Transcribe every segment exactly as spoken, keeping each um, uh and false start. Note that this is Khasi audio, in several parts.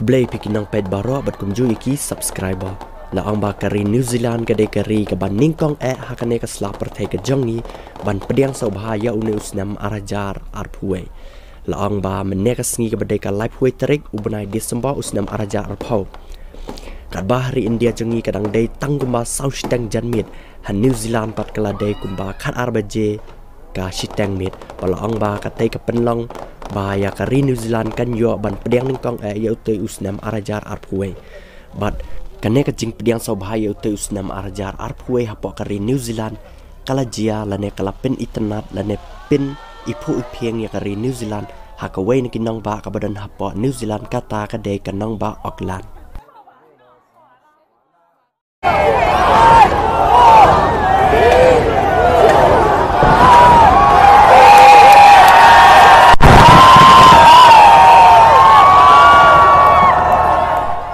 Khublei phi ki nongpeit baroh bad kumjuh ïa ki subscriber. La ong ba ka ri New Zealand ka dei ka ri kaba nyngkong eh ha kane ka sla pyrthei ka jong ngi ban pdiang sngewbha ïa une u snem ar hajar arphew wei. La ong ba mynne ka sngi kaba dei ka laiphew wei tarik u bnai December u snem ar hajar arphew. Katba ha ri India jong ngi ka dang dei tang kumba saw shiteng janmiet, ha New Zealand pat ka la dei kumba khatar baje ka shiteng miet. Ba la ong ba katei ka pynlong ba ïa ka ri New Zealand kan ïoh ban pdiang nyngkong eh ïa utei u snem ar hajar arphew wei. Bad kane ka jingpdiang sngewbha ïa utei u snem ar hajar arphew wei hapoh ka ri New Zealand ka la jia lane ka la pynitynnad lane pyniphuh iphieng ïa ka ri New Zealand ha kawei na ki nongbah kaba don hapoh New Zealand, kata ka dei ka nongbah Auckland.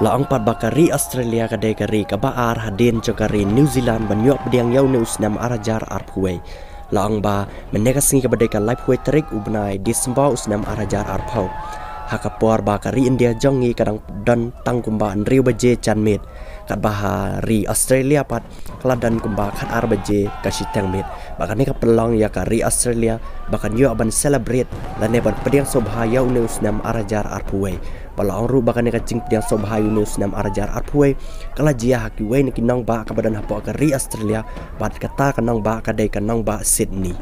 La ong pat ba ka ri Australia ka dei ka ri kaba ar hadien jong ka ri New Zealand ban ïoh pdiang ïa une u snem ar hajar arphew wei. La ong ba mynne ka sngi kaba dei ka laiphew wei tarik u bnai December u snem ar hajar arphew, ha ka por ba ka ri India jong ngi ka dang don tang kumba hynriew baje janmiet, katba ha ri Australia pat ka la don kumba khatar baje ka shiteng miet. Ba kane ka pynlong ïa ka ri Australia ba kan ïoh ban celebrate lane ban pdiang sngewbha ïa une u snem ar hajar arphew wei. Ba la ong ruh ba kane ka jingpdiang sngewbha ïa une u snem ar hajar arphew wei ka la jia ha kiwei na ki nongbah kaba don hapoh ka ri Australia, bad kata ka nongbah ka dei ka nongbah Sydney.